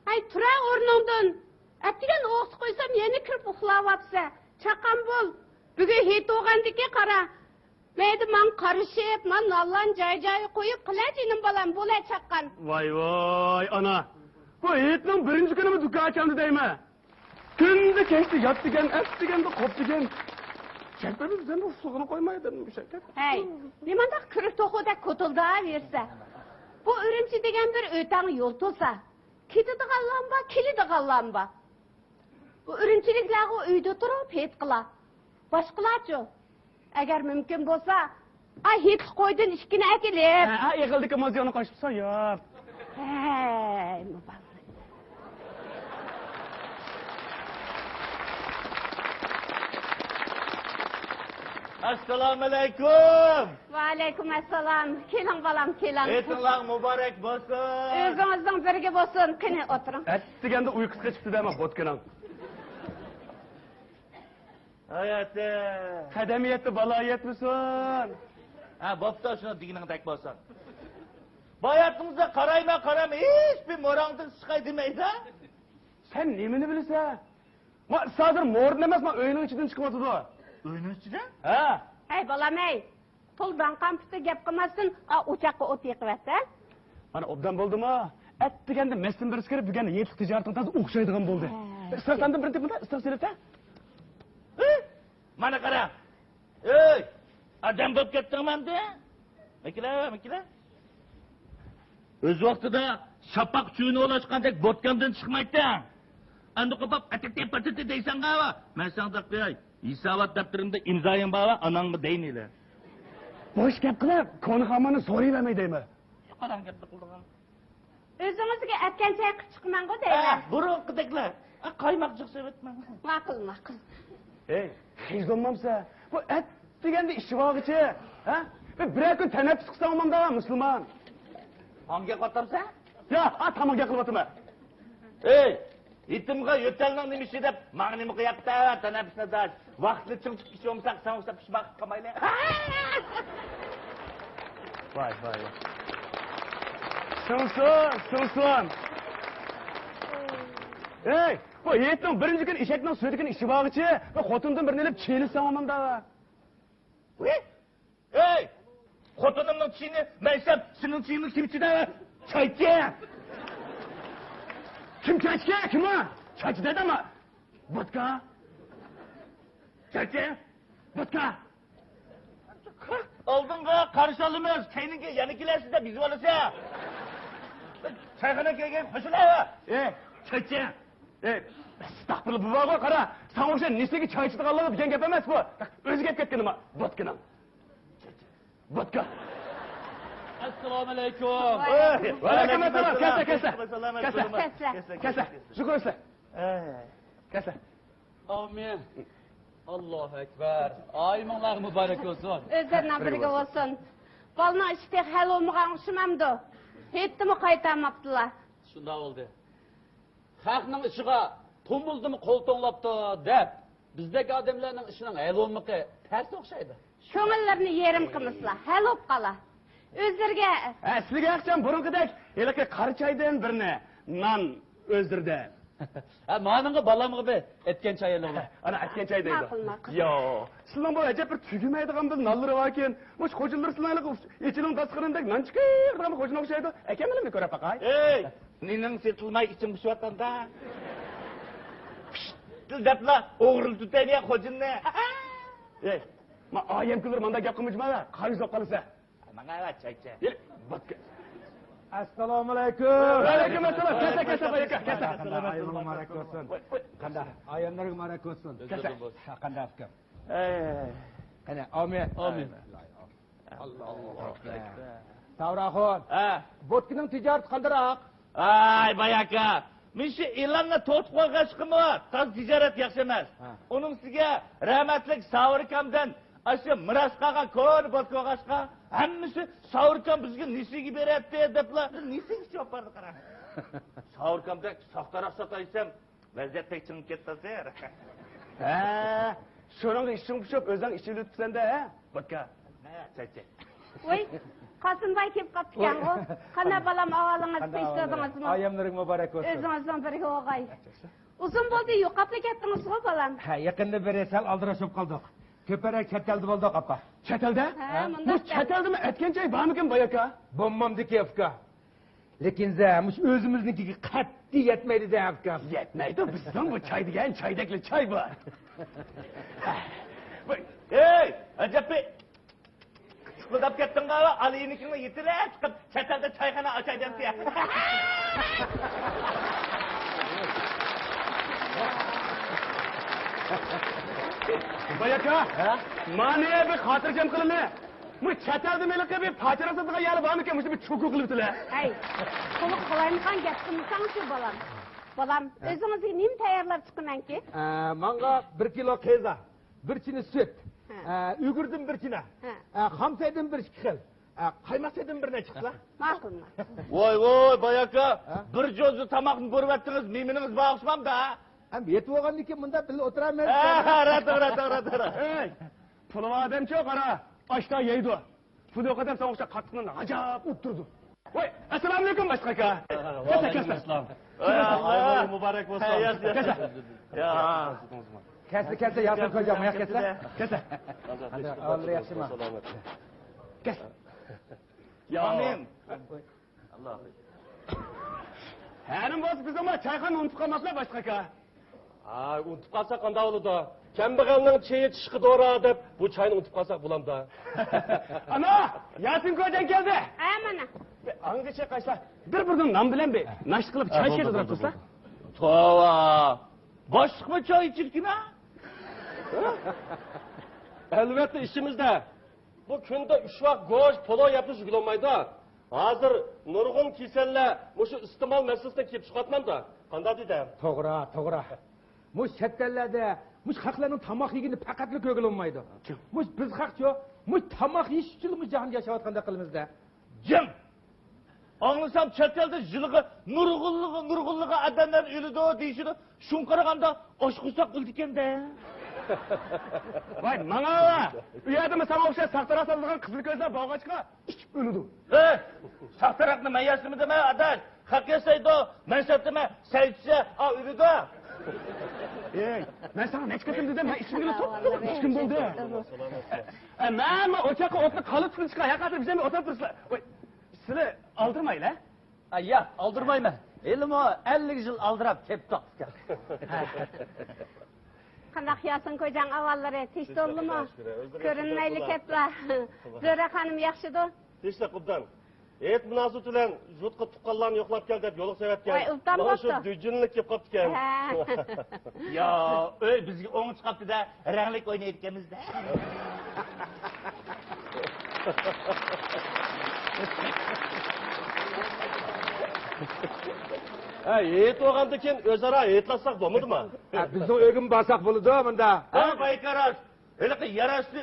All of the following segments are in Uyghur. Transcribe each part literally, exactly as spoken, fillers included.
ھەي، تۇرە ئورنۇڭدىن! ئەتىگەن ئوقۇتۇپ قويسام، يەنە كىرىپ ئۇخلاۋاپسەن. چاققان بول. بۈگۈن ھېيت بولغاندىكىن قارا. مەيدە ماڭا قارىشىپ، ما نانلارنى جاي-جايىغا قويۇپ قىلە، جېنىم بالام، بولە چاققان. ۋاي، ۋاي، ئانا. بۇ ھېيتنىڭ بىرىنچى كۈنىمۇ دۇكان ئاچامدۇ دەيمەن. كۈندە كەچتە يات دېگەن، ئەت دېگەندە قوپ دېگەن. شەپەرنىڭ بىزنى ئۇخلىغىنى قويمايدۇ، مۇشەككەت. ھەي، نېمانداق كۆرۈك توخۇدەك كوتۇلداۋېرىسەن. بۇ ئۈرۈمچى دېگەن بىر ئۆتەڭ يول توسا. كېتىدىغانلارمۇ بار، كېلىدىغانلارمۇ بار. بۇ ئۈرۈمچىلىكلەرغۇ ئۆيدە تۇرۇپ ھېيت قىلا. باشقىلارچۇ؟ ئەگەر مۇمكىن بولسا، ئاي ھېيتلىق قويدىن ئىككىنى ئەكېلىپ. ھە، ئېغىلدىكى مازىيانى قوشۇپ سويۇپ. ھەي، مۇبارەك. ئەسسالامۇئەلەيكۇم. ۋەئەلەيكۇم ئەسسالام. كېلىڭ، بالام، كېلىڭ. ھېيتىڭلار مۇبارەك بولسۇن. ئۆزىڭىزنىڭ بىرگە بولسۇن. قېنى، ئولتۇرۇڭ. ئەتىگەندە ئۇيقۇسى قېچىپتۇ دەمە، بوتكىنىڭ. ھاياتى. قەدەم يەتتى، بالا يەتمىسۇن. ھە، بوپتۇ، شۇنى دېگىنىڭدەك بولسۇن. بۇ ھاياتىڭىزدا قارايما، قارايما، ھېچبىر موراڭدىن چىقاي دېمەيدۇ. سەن نېمىنى بىلىسەن؟ ما، ھازىر موردىن ئەمەس، ما، ئۆينىڭ ئىچىدىن چىقىۋاتىدۇ. ئۆينىڭ ئىچىدە؟ ھە. ھەي، بالام، ھەي. تولا داڭقان پۇتى گەپ قىلماستىن، ئا، ئوچاققا ئوت يېقىۋەتسە. مانا ئوبدان بولدىمۇ؟ ئەتىگەندە مەستىن بىرسى كىرىپ، بۈگۈن ھېيتلىق تىجارىتىڭ تازا ئوخشايدىغان بولدى. ھە. ئىستاكاندىن بىر تېپىڭدا، ئىستاك سېلىپ، ھە؟ ھە؟ مانا قارا. ئەي، ئادەم بولۇپ كەتتىڭمۇ ئەمدى؟ مەكىلە، مەكىلە. ئۆز ۋاقتىدا شاپاق چۈۋىنى ئولاشقاندەك بوتكامدىن چىقمايتتىڭ. ئەمدى قوپاپ، ئەتىتى پاتىتى دەيسەنغۇ. مەن ساڭا دەپ قوياي. ھېسابات دەپتىرىمدە ئىمزايىڭ بارغۇ، ئاناڭغا دەيمەيلى. بوش گەپ قىلىپ، كونا خاماننى سورىيىۋەرمەي دەيمەن. قاراڭ گەپنى قىلىدىغان. ئۆزىڭىزگە ئەتكەن چاي قىلىپ چىقىمەنغۇ دەيمەن. ھە، بۇرۇنقىدەكلا. ھە، قايماق جىق سېۋەتمەن. ماقۇل، ماقۇل. ھەي، خىجىل بولمامسەن؟ بۇ ئەتىگەندە ئىشى بارغىچە، ھە؟ بىر، بىرەر كۈن تەنەپپۇس قىلساڭ بولامدا، مۇسۇلمان. ماڭا گەپ قىلىۋاتامسەن؟ يا، ئا، تاماق گەپ قىلىۋاتىمەن. ھەي! ھېيتىمغا يۆتەلنىڭ نېمە ئىشى دەپ، ماڭا نېمە قىلىۋاتىسەن، تەنەپپۇسنى داش. ۋاقتىدا چىڭ چىقىپ كېچىۋالمىساق، ساڭا ئوخشاپ پىشماق قالمايلى. ۋاي، ۋاي، ۋاي. سىڭسۇن، سىڭسۇن. ھەي، بۇ ھېيتنىڭ بىرىنچى كۈنى ئېشەكنىڭ سۈيىدىكىنى ئىچىۋالغۇچە، بۇ خوتۇندىن بىرنى ئېلىپ چېيىلساڭ ئاماندا. ھەي! خوتۇنۇمنىڭ چېيىنى مەن ئىچسەم، سېنىڭ چېيىنى كىم ئىچىدۇ؟ چايچى! كىم چايچى؟ كىم ئۇ؟ چايچى دەيدۇ ئەمما. ۋودكا. چايچى! ۋودكا! ئالدىنغا قارشى ئالىمىز، كەينىڭگە يەنە كېلەرسىز دەپ يېزىۋالىسەن. چايخانىغا كەلگەن قوشۇلە. ئەي، چايچى! ئەي، ئەستەغپۇرۇللا، بۇ بارغۇ، قارا، ساڭا ئوخشاش نېسىگە چاي ئىچىدىغانلارغا دېگەن گەپ ئەمەس بۇ. ئۆزى گەپ كەتكىنىما، ۋودكىنىڭ. ۋودكا. ئەسسالامۇئەلەيكۇم. ۋەئەلەيكۇم ئەسسالام. كەلسە، كەلسە. كەلسە. كەلسە. شۇكۇر ئەسلە. ئەي. كەلسە. ئامىن. ئاللاھۇ ئەكبەر. ئايىمىڭلارغا مۇبارەك بولسۇن. ئۆزلىرىنىڭ بىرگە بولسۇن. بالىنىڭ ئىشى تېخى ھەل بولمىغان ئوخشىمامدۇ؟ ھېيتتىمۇ قايتالماپتىلا. شۇنداق بولدى. خەقنىڭ ئىشىغا تومۇزدىمۇ قول توڭلاپتۇ دەپ، بىزدەك ئادەملەرنىڭ ئىشىنىڭ ھەل بولمىقى تەس ئوخشايدۇ. كۆڭۈللىرىنى يېرىم قىلمىسىلا، ھەل بولۇپ قالا. ئۆزلىرىگە. ھە، سىلىگە ئاخشام بۇرۇنقىدەك ھېلىقى قارا چايدىن بىرنى، نان ئۆزلىرىدە. ھە، مانىڭغا بالامغا بىر ئەتكەن چاي ئېلىڭلار. ئانا ئەتكەن چاي دەيدۇ. ماقۇل، ماقۇل. ياق، سىلىنىڭ بۇ ئەجەب بىر تۈگىمەيدىغان بىر نانلىرى باركەن. مۇشۇ خوجىنلىرى سىلىنىڭ ھېلىقى ئېچىنىڭ داستىخىنىدەك نان چىقىرىدىغان خوجىنى ئوخشايدۇ. ئەكەممىلىمنى كۆرۈپ باقاي. ئەي، نېنىڭ سېتىلماي ئىچىڭ پۇشۇۋاتامدا. پىشتىل دەپلا ئوغرىلىتىۋېتەيلى خوجىنىنى. ئەي، ما ئايەم كۈنلىرى مانداق گەپ قىلمىجىما، قايىل بولۇپ قالىسەن. ماڭا ئەۋەت چايچى. يە، باتكا. ئەسسالامۇئەلەيكۇم. ۋەئەلەيكۇم ئەسسالام. كەلسە، كەلسە، باياكا، كەلسە. قانداق ئايىمغا مۇبارەك بولسۇن. ۋاي، ۋاي. قانداق ئايەملەرگە مۇبارەك بولسۇن. كەلسە. ھە، قانداق ئاكام؟ ئەي. قېنى، ئامىن. ئامىن. ئەي، ئامىن. ئاللاھۇ ئەكبەر. ساۋراخۇن. ھە. بوتكىنىڭ تىجارىتى قانداق؟ ئاي، باياكا. مۇشۇ ئېلاننى توختىتىپ قويغاچقىمۇ تازا تىجارەت ياخشى ئەمەس. ھە. ئۇنىڭ ئۈستىگە رەھمەتلىك ساۋۇركامدىن ئاشۇ مىراس قالغان كونا بوتكا بولغاچقا، ھەممىسى ساۋۇركام بىزگە نېسىگە بېرەتتى دەپلا نېسىگە ئىچىپ بارىدۇ، قاراڭ. ساۋۇركامدەك ساختىراق ساتاي دېسەم، ۋەزىيەت بەك چىڭىپ كەتتى ھازىر. ھە، شۇنىڭغا ئىچىڭ پۇشۇپ، ئۆزۈڭ ئىچىۋېلىپسەن-دە، ھە، بوتكا. ھە، چايچى. ۋاي. قاسىمباي كېلىپ قاپتىكەنغۇ. قانداق بالام، ئاۋالىڭىز، قانداق ئەھۋالىڭىز؟ تىنچلاندىڭىزمۇ؟ ئايەملىرىڭ مۇبارەك بولسۇن. ئۆزىڭىزنىڭ بىرگە بولغاي. ئۇزۇن بولدى، يوقاپلا كەتتىڭىزغۇ، بالام. ھە، يېقىندا بىر سەل ئالدىراش بولۇپ قالدۇق. كۆپرەك چەت ئەلدە بولدۇق، ئاپا. چەت ئەلدە؟ ھە، مۇنداق بۇ چەت ئەلدىمۇ ئەتكەن چاي بارمىكىن، باي ئاكا؟ بولمامدىكى، ئۇكا. لېكىن زە، مۇشۇ ئۆزىمىزنىڭكىگە قەتئىي يەتمەيدۇ-دە، ئۇكام. يەتمەيدۇ، بىزنىڭ بۇ چاي دېگەن چايدەكلا چاي بار. ھەي، ئەجەبمۇ قىچقىلداپ كەتتىڭغۇ، ئالىيىنىڭكىنى يېتىرە چىقىپ، چەت ئەلدە چايخانا ئاچاي دەمسە. باي ئاكا، ھە؟ مانا بىر خاتىرجەم قىلىلى. مۇ چەت ئەلدە مېلىقى بىر پاچا ساتىدىغان يەرلەر بارمىكەن؟ مۇشۇ بىر چوقۇ قىلىۋېتىلە. ھەي، قۇلۇق قىلايمىقان گەپ قىلمىساڭچۇ، بالام. بالام، ھە؟ ئۆزىڭىزگە نېمە تەييارلاپ چىقىمەنكى؟ ئە، ماڭا بىر كىلو قېزا، بىر چىنە سۈت، ھە. ئە، ئۈگۈردىن بىر چىنە، ھە. ئە، خامسەيدىن بىر ئىككى خىل، ئە، قايماقسەيدىن بىر نەچچە قىلسا. ماقۇل، ماقۇل. ۋاي، ۋاي، باي ئاكا، ھە؟ بىر جوزا تاماقنى بېرىۋەتتىڭىز، مېھمىنىڭىز بار ئوخشىمامدا؟ ھەم يېتىۋالغاندىن كېيىن مۇنداق بىللە ئولتۇرالمايمىز. ھە، ھە، توغرا، توغرا، توغرا. ھەي، پۇلى بار ئادەمچۇ، قارا، ئاشتا يەيدۇ. پۇلى يوق ئادەم ساڭا ئوخشاپ قاتتىقنى ئاجاپ ئۇتتۇرىدۇ. ۋاي، ئەسسالامۇئەلەيكۇم، باشلىق ئاكا. كەلسە، كەلسە. ۋەئەلەيكۇمئەسسالام. ۋەي، ئايۋاڭ مۇبارەك بولسۇن. ھە، ياز، ياز. كەلسە. يا. كەلسە، كەلسە، ياسىن خوجام، ياخشى كەلسە. كەلسە. ئەھۋاللىرى ياخشىمۇ؟ كەلسە. يا. ئامىن. ئاللا. ھەرىم بولسا بىزمۇ چايخانىنى ئۇنتۇپ قالماسلا، باشلىق ئاكا. ھاي، ئۇنتۇپ قالسا قانداق بولىدۇ؟ كەمبەغەلنىڭ چېيى چىشقا دورا دەپ، بۇ چاينى ئۇنتۇپ قالساق بولامدا؟ ئانا، ياسىن خوجاڭ كەلدى. ھە، مانا. ئاڭغىچە قايسا، بىر بۇردا نان بىلەن بىر ناشتا قىلىپ، چاي ئىچىدۇ دەپ تۇرسا. توۋا، باشلىقمۇ چاي ئىچىدىكىنا؟ ئەلۋەتتە ئىچىمىزدە. بۇ كۈندە ئۈچ ۋاق گۆش، پولۇ يەپلا يۈرگىلى بولمايدۇ. ھازىر نۇرغۇن كېسەللەر مۇشۇ ئىستېمال مەسىلىسىدىن كېلىپ چىقىۋاتمامدۇ؟ قانداق دېدىم؟ توغرا، توغرا. مۇشۇ چەت ئەللەردە مۇشۇ خەقلەرنىڭ تاماق يېگىنىنى پەقەتلا كۆرگىلى بولمايدۇ. مۇشۇ بىز خەقچۇ، مۇشۇ تاماق يېيىش ئۈچۈنلا مۇشۇ جاھاندا ياشاۋاتقاندەك قىلىمىزدە. جىڭ! ئاڭلىسام، چەت ئەلدە يىلىغا نۇرغۇنلىغان، نۇرغۇنلىغان ئادەملەر ئۆلىدۇ دېيىشىدۇ. شۇڭا قارىغاندا، ئاچ قورساق ئۆلىدىكەن-دە. ۋاي، ماڭالا! ئۇ يەردىمۇ ساڭا ئوخشاش ساختىراق ساتىدىغان قىزىل كۆزلەر بولغاچقا، ئىچىپ ئۆلىدۇ. ھە! ساختىراقنى مەن ياسىمىدىم، ئاداش. خەق ياسايدۇ، مەن ساتىمەن، سەي ئىچسە، ئا، ئۆلىدۇ. ئەي، مەن ساڭا نەچچە قېتىم دېدىم، مەن ئىچمىگىلى توپتۇرۇپ ئىككى كۈن بولدى. ئە، مەن، مەن ئوچاققا ئوتنى قالىپ تۇتۇشقا، ھەر قاتىم بىزنى ئولتۇرۇپ تۇرسىلا. ۋاي، سىلى ئالدىرىمايلا. ئا، ياق، ئالدىرىمايمەن. ھېلىمۇ ئەللىك يىل ئالدىراپ كەپتۇق. قانداق ياسىن كوجاڭ ئەھۋاللىرى؟ تىنچ تولىمۇ؟ كۆرۈنمەيلى كەپلا. زۆرە خانىم ياخشىدۇ؟ تىنچلىق ئوبدان. ھېيت مۇناسىۋىتى بىلەن يۇرتقا تۇغقانلارنى يوقلاپ كەل دەپ يولغا سېلىۋەتكەن. ۋاي، ئوبدان بوپتۇ. مانا شۇ دۈجۈنلۈك كېلىپ قاپتىكەن. ھە. يا، ئۆي بىزگە ئوڭ چىقاپتۇ-دە، رەڭلىك ئوينايدىكەنمىز-دە. ھە، ھېيت بولغاندىن كېيىن ئۆزئارا ھېيتلاشساق بولمىدىمۇ؟ ھە، بىزنىڭ ئۆيگىمۇ بارساق بولىدۇ مۇندا. ھە، بايكاراس. ھېلىقى يەر ئاستى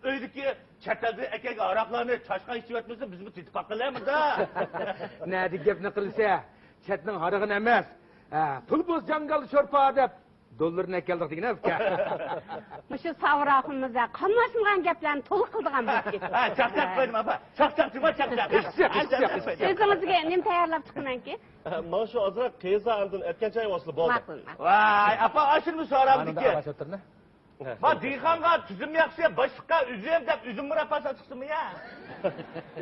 ئۆيدىكى چەت ئەلدىن ئەكەلگەن ھاراقلارنى چاشقان ئىچىۋەتمىسە، بىزمۇ تېتىپ باققىلى مۇندا. نەدە گەپنى قىلسا، چەتنىڭ ھارىغىنى ئەمەس. ھە، پۇل بوز جاڭگال شورپا دەپ، دوللىرىنى ئەكەلدۇق دېگىنە ئۇكا. مۇشۇ ساۋراخۇمىز قاملاشمىغان گەپلەرنى تولا قىلىدىغان بولدى. ھە، چاقچاق قويدۇم، ئاپا. چاقچاق جۇما، چاقچاق. ياخشى، ياخشى، ياخشى. ئۆزىڭىزگە نېمە تەييارلاپ چىقىمەنكى؟ ماڭا شۇ ئازراق قېزا ئاندىن ئەتكەن چاي بولسىلا بولدى. ماقۇل، ماقۇل. ۋاي، ئاپا، ئاشۇنى سوراۋىدىكى. ما دېھقانغا تۈزۈم ياخشى، باشلىققا ئۈزۈم دەپ ئۈزۈم مۇراببا ساتسىمۇ يا؟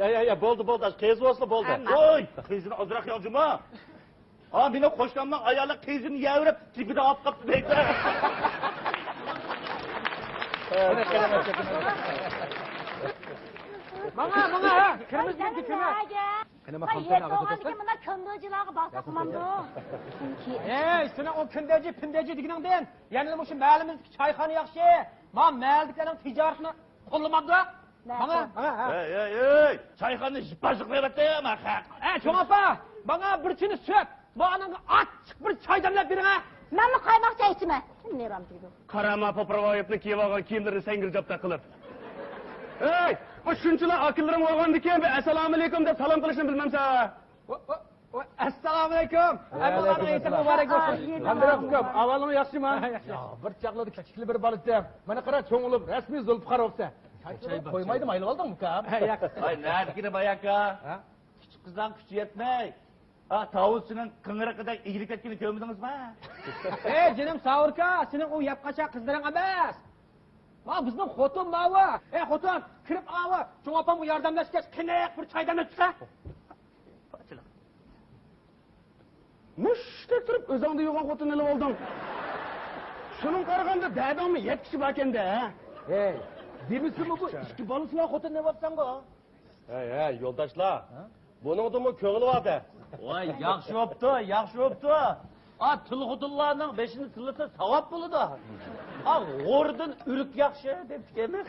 يا، يا، يا، بولدى، بولدى، قېزا بولسىلا بولدى. ھە، ما- ۋوي، قېزىنى ئازراق ياڭ جۇما. ھا، مېنىڭ قوشنامنىڭ ئايالى قېزىنى يەۋېرىپ، تېپىدە ئاپ قاپتۇ دەيدۇ. ماڭا، ماڭا، ھە، كىرمىسىمىز كىرمە. قېنى، ما، قايسى يەردە بولغاندىكىن مۇنداق كۆندەلجىلارغا بارساق بولمامدۇ؟ ئەي، سېنىڭ ئۇ كۆندەلجى، پىندەلجى دېگىنىڭدىن، يەنىلا مۇشۇ مەھەللىمىزدىكى چايخانا ياخشى. ما مەھەللىدىكىلەرنىڭ تىجارىتىنى قوللىمامدۇ؟ ماڭا، ماڭا، ھە. ھەي، ھەي، ھەي! چايخانىنى يىپاجىق قىلىۋەتتى، ما خەق. ئە، چوڭ ئاپا، ماڭا بىر چىنە سۈت، ما ئاناڭغا ئاچچىق بىر چاي دەملەپ بېرىڭە. مەنمۇ قايماق چاي ئىچىمەن. نېرام دېگۈ. قارا، ما پوپۇرغا يەپنى كىيىۋالغان كىيىملىرىنى سەڭگىرجاپتەك قىلىپ. ھەي، بۇ شۇنچىلا ئاكىلىرىڭ بولغاندىكىن بىر ئەسسالامۇئەلەيكۇم دەپ سالام قىلىشنى بىلمەمسەن؟ ۋە، ۋە، ۋە، ئەسسالامۇئەلەيكۇم. ھەممىڭلارنىڭ ھېيتى مۇبارەك بولسۇن. ھەمدۇرەپ ئۇكام، ئەھۋالىڭ ياخشىمۇ؟ يا، بىر چاغلاردا كىچىكلا بىر بالا ئىدىم. مانا قارا، چوڭ بولۇپ، رەسمىي زۇلپىقار بوپسەن. قويمايدۇ، مايلىۋالدىڭمۇ، ئۇكام؟ ھە، ياق. ۋاي، نەدىكىنى باي ئاكا؟ ھە؟ كىچىك قىزنىڭ كۈچى يەتمەي، ھا، تاۋۇزچىنىڭ قىڭرىقىدەك ئېگىلىپ كەتكىنىنى كۆرمىدىڭىزما؟ ئەي، جېنىم ساۋۇركا، سېنىڭ ئۇ يەپ قاچا قىزلىرىڭ ئەمەس. ۋا، بىزنىڭ خوتۇن ماۋۇ. ئەي، خوتۇن، كىرىپ ئاۋۇ. چوڭ ئاپامغا ياردەملەشكەچ، قېنىق بىر چاي دەملەپ چىقە. مۇشتەك تۇرۇپ ئۆزۈڭدە يوغان خوتۇن ئېلىپ ئالدىڭ. شۇنىڭغا قارىغاندا دەدىڭمۇ يەتكۈچى باركەن-دە، ھە؟ ھەي، دېمىسىمۇ بۇ ئىككى بالىسىلا خوتۇن ئېلىۋاپسەنغۇ. ھەي، ھەي، يولداشلار، ھە؟ بۇنىڭدىمۇ كۆڭۈل بار-دە. ۋاي، ياخشى بوپتۇ، ياخشى بوپتۇ. ئا، تىل خوتۇنلارنىڭ بېشىنى سىلىسا ساۋاب بولىدۇ. ئا، غورىدىن ئۆرۈك ياخشى دەپتىكەنمىز.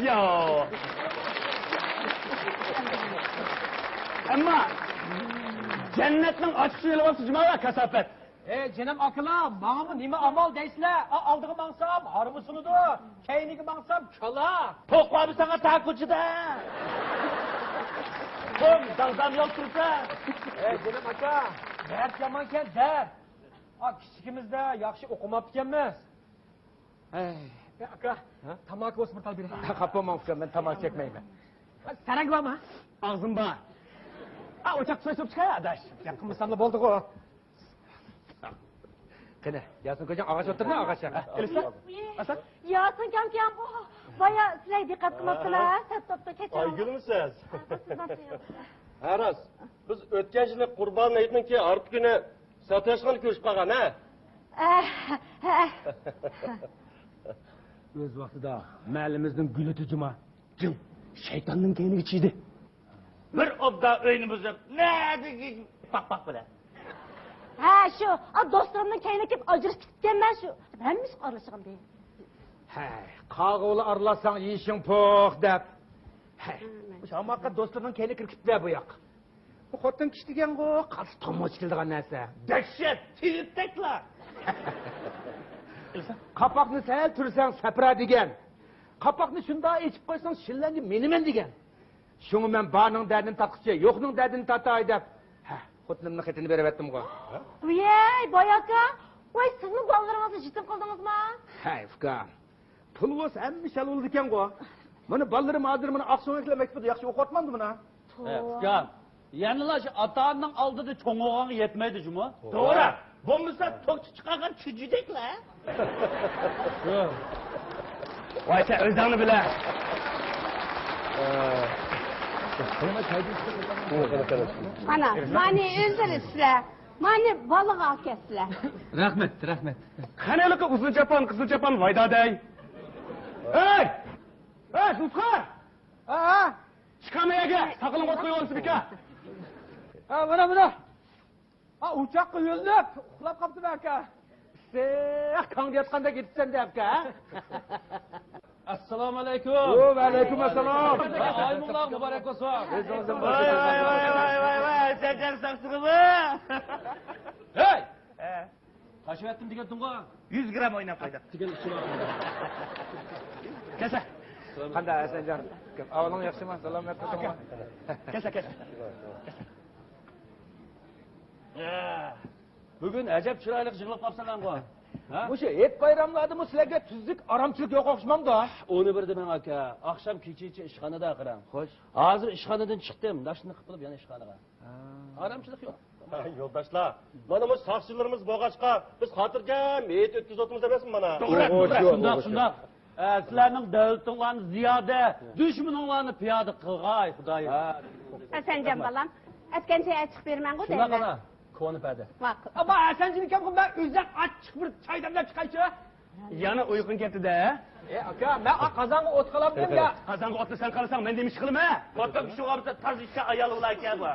ياق. ئەمما جەننەتنىڭ ئاچقۇچىنى ئېلىۋاپسىز جۇمۇ، كاساپەت. ئەي، جېنىم ئاكىلار، ماڭىمۇ نېمە ئامال دەيسىلەر؟ ئا، ئالدىغا ماڭسام، ھارۋا سۇنىدۇ. كەينىگە ماڭسام، كالا. توقۇۋالما ساڭا تاكۇچىدا. قۇم، داغدام يول تۇرسا. ئەي، جېنىم ئاكا، دەرد يامانكەن، دەرد. ئا، كىچىكىمىزدە ياخشى ئوقۇماپتىكەنمىز. ئەي. ئەي، ئاكا، ھە؟ تاماكا بولسا بىر تال بېرەي. خاپا بولماڭ ئۇكام، مەن تاماكا چەكمەيمەن. سەرەڭگە بارمۇ؟ ئاغزىم بار. ئا، ئوچاقتا سويسۇپ چىقاي، ئاداش. گەپ قىلمىساملا بولدىغۇ. قېنى، ياسىن كوجاڭ ئاغاچ ئولتۇرما، ئاغاچ. ھە، ئېلىسا؟ ئاسا؟ ياسىن كامكامغۇ. بايا سىلەرگە دىققەت قىلماپتىلا، سەت توپتا كەچۈرۈڭ. ئايگۈلمۇ سىز؟ ھە، راست. بىز ئۆتكەن يىلى قۇربان ھېيتنىڭكى ئارقا كۈنى ساتىراشخانىدا كۆرۈشۈپ قالغان، ھە؟ ئە، ھە. ئۆز ۋاقتىدا مەھەللىمىزنىڭ گۈلى جۇما جىڭ شەيتاننىڭ كەينىگە چىدى. بىر ئوبدان ئۆينى بۇزۇپ، نەدىكى پاق-پاق بىلەن. ھە، شۇ. ئا، دوستلىرىمنىڭ كەينىگە كېلىپ ئاجرىشىپ كېتىپتىكەنمەن شۇ. ھەممە ئىشقا ئارىلىشىدىغان دېگەن. ھەي، قاغىۋۇلا ئارىلاشساڭ يېشىڭ پوخ دەپ. ھەي، ھە، مەن شۇ ئاماققا دوستلىرىنىڭ كەينىگە كىرىپ كېتىپتىلە بۇ ياق. بۇ خوتۇن كىشى دېگەنغۇ قالتىس تومۇچ كېلىدىغان نەرسە. دەھشەت، تېۋىپتەكلا. قاپاقنى سەل تۈرسەڭ سەپرا دېگەن. قاپاقنى شۇنداق ئېچىپ قويساڭ شىنلەنگە مىنىمەن دېگەن. شۇڭا مەن بارنىڭ دەردىنى تارتقۇچە يوقنىڭ دەردىنى تارتاي دەپ، ھە، خوتۇنۇمنىڭ خېتىنى بېرىۋەتتىمغۇ. ۋىيەي، باي ئاكا، ۋاي، سىزمۇ بالىلىرىڭىزنى يېتىم قىلدىڭىزما؟ ھەي ئۇكام، پۇل بولسا ھەممە ئىش ھەل بولىدىكەنغۇ. مانا بالىلىرىم ھازىر مانا ئاقسۆڭەكلەر مەكتىپىدە ياخشى ئوقۇۋاتمامدۇ مانا؟ ئە، ئۇكام، يەنىلا شۇ ئاتا-ئانىنىڭ ئالدىدا چوڭ بولغانغا يەتمەيدۇ جۇمۇ. توغرا. بولمىسا توكچە چىقارغان چۈجىدەكلە. ۋاي، سەن ئۆزۈڭنى بىلە. مانا، مانى ئۆزلىرى سىلەر. مانى بالىغا ئەكەتسىلەر. رەھمەت، رەھمەت. قېنى ھېلىقى ئۇزۇن چاپان، قىزىل چاپان ۋايدا دەي. ھەي! ھەي، زۇلپىقار! ھە، ھە. چىقارما يەرگە، ساقىلىڭ ئوت قويۇۋالسا بىكار. ھە، مانا، مانا. ھا، ئوچاققا يۆلىنىپ ئۇخلاپ قاپتىمەن ئاكا. ئىسسىق كاڭدا ياتقاندەك يېتىپسەن دە ئاكا. ئەسسالامۇ ئەلەيكۇم. ۋەئەلەيكۇم ئەسسالام. ھە، ئايىمۇڭلارغا مۇبارەك بولسۇن. ئۆزىڭىزدىن ۋاي، ۋاي، ۋاي، ۋاي، ۋاي، سەن جان ساقسىغىمۇ؟ ھەي! ھە. تاشلىۋەتتىم دېگەنتىڭغۇ. يۈز گرام ئويناپ قويدۇم. دېگەن ئىشى بار. كەسە. قانداق ھەسەنجان؟ ئەھۋالىڭ ياخشىمۇ؟ سالامەت تۇرسۇڭمۇ؟ كەسە، كەسە. بۈگۈن ئەجەب چىرايلىق يىغىلىپ قاپسەن ھەمغۇ. ھە؟ مۇشۇ ھېيت بايراملاردىمۇ سىلەرگە تۈزلۈك ئارامچىلىق يوق ئوخشىمامدۇ؟ ئۇنى بىر دېمەڭ ئاكا. ئاخشام كېچىچە ئىشخانىدا قاراڭ. خوش. ھازىر ئىشخانىدىن چىقتىم. ناشتىنى قىلىپ بولۇپ يەنە ئىشخانىغا. ئارامچىلىق يوق. يولداشلار، مانا مۇشۇ ساقچىلىرىمىز بولغاچقا، بىز خاتىرجەم ھېيت ئۆتكۈزۈۋاتىمىز ئەمەسمۇ مانا؟ توغرا، توغرا. شۇنداق، شۇنداق. ئە، سىلەرنىڭ دۆلىتىڭلارنى زىيادە، دۈشمىنىڭلارنى پىيادە قىلغاي، خۇدايىم. ھەسەنجان بالام، ئەتكەنچە ئەچىق بېرىمەنغۇ دەيمەن. شۇنداق ئانا، كونا پەدە. ماقۇل. ئەمما ھەسەنجان ئاكامغا مەن ئۆزۈم ئاچچىق بىر چاي دەملەپ چىقايچۇ. يەنە ئۇيقۇڭ كەتتى-دە. ئەي ئاكا، مەن ئا قازانغا ئوت قالامدىم يا. قازانغا ئوتنى سەن قالىساڭ، مەن نېمە ئىش قىلىمەن؟ خوتۇن كىشى بولغان بولسا تازا ئىشچان ئايال بولاركەن بۇ.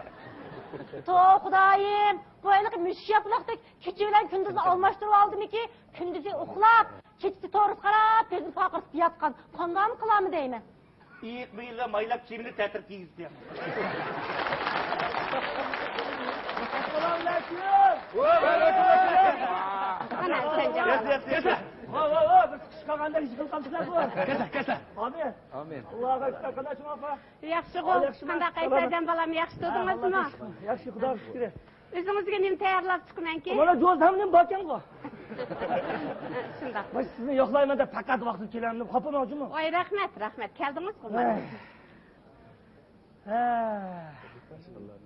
توۋا خۇدايىم، بۇ ھېلىقى مۈشۈك ياپىلاقتەك كېچە بىلەن كۈندۈزنى ئالماشتۇرۇۋالدىمىكى؟ كۈندۈزى ئۇخلاپ، كېچىسى تورۇس قاراپ، كۆزىنى پارقىرىتىپ ياتقان. قانداقمۇ قىلارمۇ دەيمەن. ئېيىق بېيىنلا مايلاپ كىيىمىنى تەتۈر كىيگۈزدى. ئەسسالامۇ ئەلەيكۇم. ۋەئەلەيكۇم ئەسسالام. قانا، سەنجان. يەس، يەس، يەس. ۋا، ۋا، ۋا، بىر چىقىش قالغاندا ئىش قىلىپ قالسىلەر بۇ. كەسە، كەسە. ئامىن. ئامىن. ئاللاھۇ ئەكبەر. قانداق شۇڭا ئاپا؟ ياخشىغۇ. قانداق قايسەجان بالام، ياخشى تۇردىڭىزمۇ؟ ياخشى، خۇدا شۈكرى. ئۆزىڭىزگە نېمە تەييارلاپ چىقىمەنكى؟ مانا جوز ھەم نېمە باركەنغۇ. شۇنداق. باش سىزنى يوقلايمەن دەپ پەقەت ۋاقتىم كېلەمدىم، خاپىماڭ جۇمۇ. ۋاي، رەھمەت، رەھمەت. كەلدىڭىزغۇ مانا. ھە.